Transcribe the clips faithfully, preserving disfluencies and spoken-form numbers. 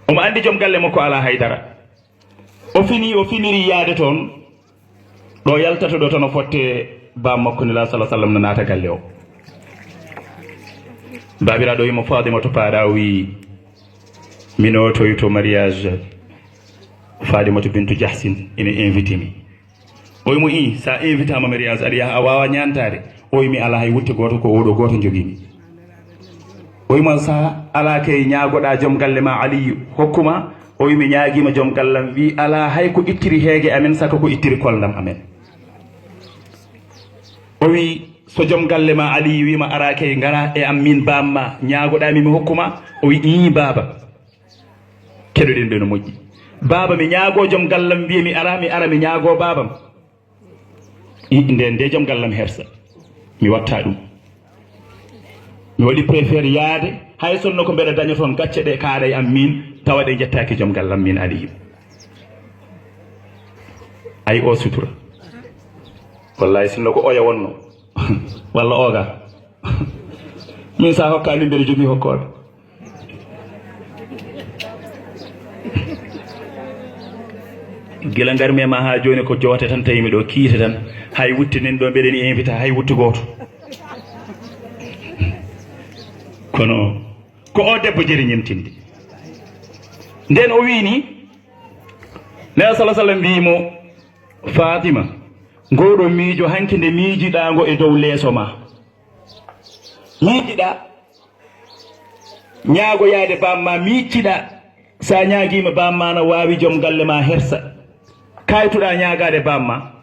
Omo anndi joom galle makko alaa hay dara. O fini, o finiri yaade toon. Ɗo yaltata ɗo tan o fotte bam makko Nela sala sallam no naata galle o. Baabiraaɗo wiimo Faatimatu paaɗa, o wi mino toyto mariage Faatimatu bintu Jahsin ina invité mi. O wimo ii sa invitama mariage aɗa yaha a wawa ñantade. O wimi ala hay wutte goto ko oɗo goto jogimi. O wima sa ala kay ñagoɗa joom galle ma Aliyu hokkuma. O wimi ñaguima joom gallam wi ala hay ko ittiri heege amen saka ko ittiri koldam amen. O wi so joom galle ma Aliyu wima ara kay gara e am min bamma ñagoɗami mi hokkuma. O wi ii baba. Keɗoɗen ɓe no moƴƴi. Baaba mi ñaago joom gallam mbiye mi ara mi ara mi ñaago baabam. I nden de joom gallam hersa. Mi watta ɗum. Mi waɗi préfère yaade hay sonno ko mbeɗa daña toon gacce ɗe kaaɗa e am min tawa ɗe jettaaki joom gallam min Aliyu. Ay o sutura. Wallahi sinno ko oya wonno walla oga min sa hokkani mbeɗa jogui hokkoɓe. Gila ngarmi e ma ha joni ko jowte tan tawimi ɗo kiite tan. Hay wutte nen ɗo mbeɗeni invita hay wutte goto. Kono ko o debbo jeri ñemtinde. Nden o wini nela sala sallam mbimo fatima, ngoɗo miijo hanki nde miijiɗa ngo e dow leeso ma. Miijiɗa ñaagoyaade bamma miicciɗa. Sa ñaagiima bamma na waawi joom galle ma hersa. Kaytuɗa ñaagaade bamma.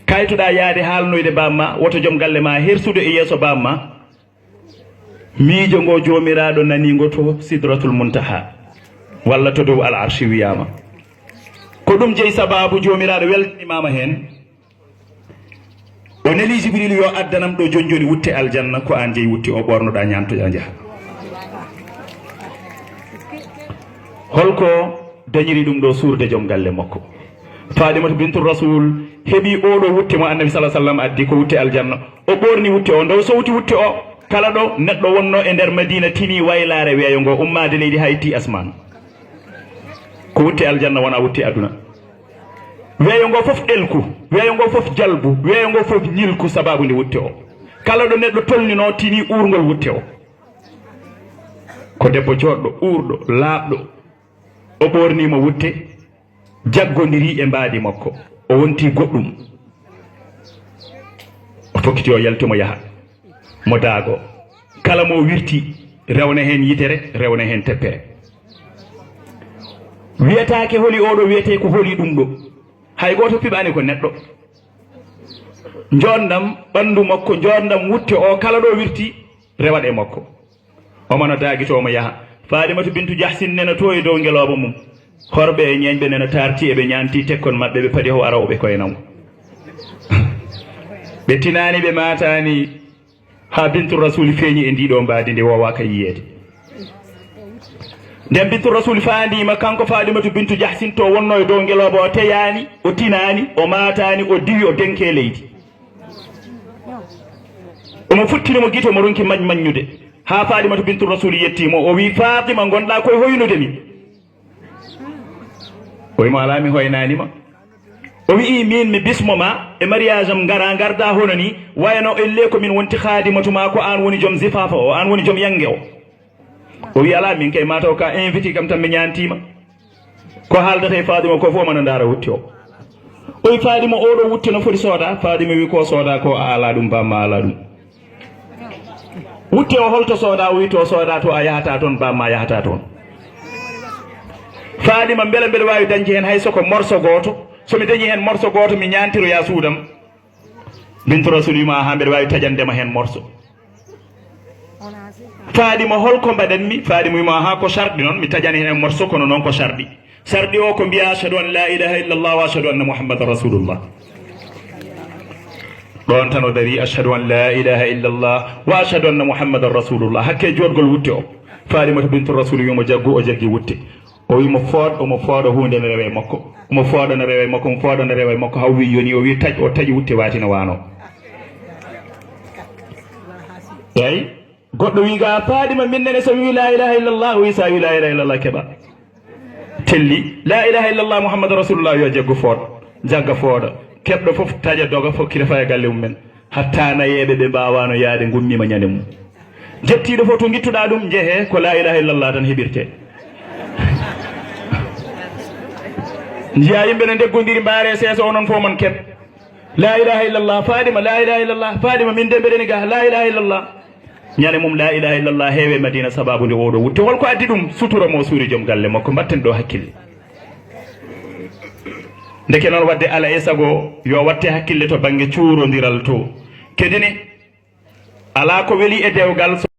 Kaytuɗa yaade haalnoyde bamma woto joom galle ma hersude e yeeso bamma. Miijo ngo joomiraaɗo nani ngo to sidratul muntaha walla to dow al arshi wiyama. Ko ɗum jeyi sababu joomiraaɗo weltanimaama heen. O neli Jibril yo addanam ɗo jonjoni wutte aljanna ko an jeyi wutte o ɓornoɗa ñantoɗa njaha. Holko dañiri ɗum ɗo suurde joom galle makko? Fadimatu bintu Rasul heɓi oɗo wutte mo annabi sala sallam addi ko wutte aljanna. O ɓorni wutte o nde o sowti wutte o kala ɗo neɗɗo wonno e nder Madina tini waylaare weeyo ngo ummaade leydi ha itti asman. Ko wutte aljanna wona wutte aduna. Weeyo ngo fof ɗelku, weeyo ngo fof jalbu, weeyo ngo fof ñilku sababu nde wutte o. Kala ɗo neɗɗo tolnino tini uurngol wutte o. Ko debbo jooɗɗo uurɗo laaɓɗo. O ɓoornima wutte jaggodiri e mbaadi makko. O wonti goɗɗum. O fokkiti o yalti mo yaha mo daago. Kala mo wirti rewna heen yitere rewna heen teppere. Wiyataake holi oɗo wiyete ko holi ɗum ɗo. Hay gooto piɓaani ko neɗɗo. Njoonndam ɓanndu makko njoonndam wutte o kala ɗo wirti rewat e makko. Omo no daagito omo yaha. Fadimatu bintu Jahsin nena to e dow ngelooba mum. Horɓe e ñeeñɓe nena taarti eɓe ñaanti tekkon maɓɓe ɓe padi ho ara oɓe koye naw. Ɓe tinaani ɓe maataani. Ha bintu rasuli feeñi e ndiɗo mbaadi nde wowaka yiyeede. Nden bintu rasuli faandima kanko fadimatu bintu jahsin to wonno e dow ngelooba o teyani o tinani o matani o diwi o denke leydi. Omo futtini mo gite mo ronki mañ maññude ha fadimatu bintu rasuli yettimo o wi fatima gonɗa koye hoynude mi. O wimo ala mi hoynanima. O wi'i min mi bismo ma e mariage am ngara ngarda hono ni wayano elle ko min wonti khadimatu ma ko an woni joom zifafa o an woni joom yange o. O wi ala min kay mataw ka inviti kam tan mi ñantima. Ko haaldata e fadima ko fof mana ndara wutti o. O wi fadima oɗo wutti no foti sooda fadima wi ko sooda ko a ala ɗum bamma ala ɗum. Wutte o holto sooda o wi to sooda to a yahata toon bamma yahata toon. Fadima mbela mbeɗa wawi dañde hen hay soko morso goto somi dañi hen morso goto mi ñantiroya suudam. Bintu rasul wima ha mbeɗa wawi taƴandema hen morso. Fadima holko mbaɗanmi fadima wima ha ko sarɗi noon mi taƴani hen morso kono noon ko sarɗi. Sarɗi o ko mbiya ashhadu an la ilaha illallah wa ashhadu anna muhammadan rasulullah. Ɗon tan o dari ashhadu an la ilaha illallah wa ashhadu anna muhammadan rasulullah hakke jodgol wutte o. Falimata bintu rasul wimo jaggu o jaggi wutte. O wimo fooɗ omo fooɗa hunde no rewa e makko. Omo fooɗa no rewa e makko omo fooɗa no rewa e makko haw wi yoni o wi taƴ o taƴi wutte wati no wano. Eyi. Goɗɗo wi ga fadima min nene so wi la ilaha illallah wi sa wi la ilaha illallah keɓa. Telli, "La ilaha illallah Muhammadu Rasulullah," yo jeggo fooɗ, jagga fooɗa. Keɓɗo fof taƴa doga fokkita faya galle mum en. Hatta nayeeɓe ɓe mbaawano yaade ngummiima ñande mum. Jettiiɗo fof to ngittuɗaa ɗum, njehee ko la ilaha illallah tan heɓirtee. Njiyaa yimɓe no ndeggodiri, mbaaree seesa, onon fof mon keɓ. La ilaha illallah, Fadima, la ilaha illallah, Fadima, min de mbeɗeni ga, la ilaha illallah. Ñande mum, la ilaha illallah heewe Madina, sababu nde oɗo wutte. Holko addi ɗum? Sutura mo suuri joom galle makko. Mbatten ɗo hakkille. Ndeke noon, wadde ala e sago, yo watte hakkille to bannge cuurondiral to. Kadi ne, alaa ko weli e dewgal so